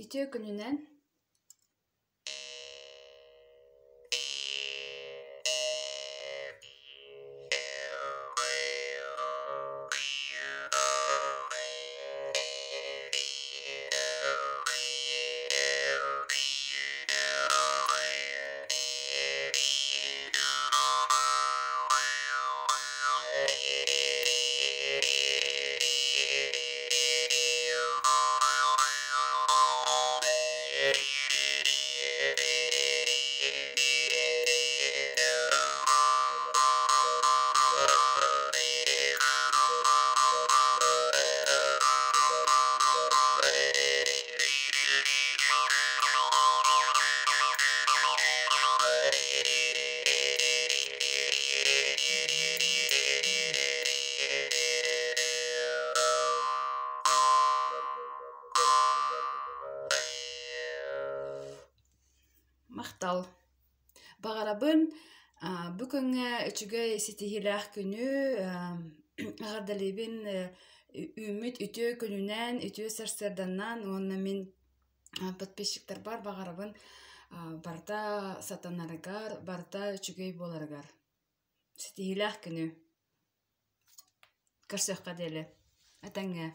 Үтүө күнүнэн! Махтал. Баҕарабын бу күҥҥэ үчүгэй ситиһиилээх күнү эҕэрдэлиибин үүммүт үтүө күнүнэн, үтүө сарсыарданан уонна мин подписчиктарбар баҕарабын барыта сатанарыгар, барыта үчүгэй буоларыгар. Ситиһиилээх күнү. Көрсүөххэ диэри. Этэҥҥэ.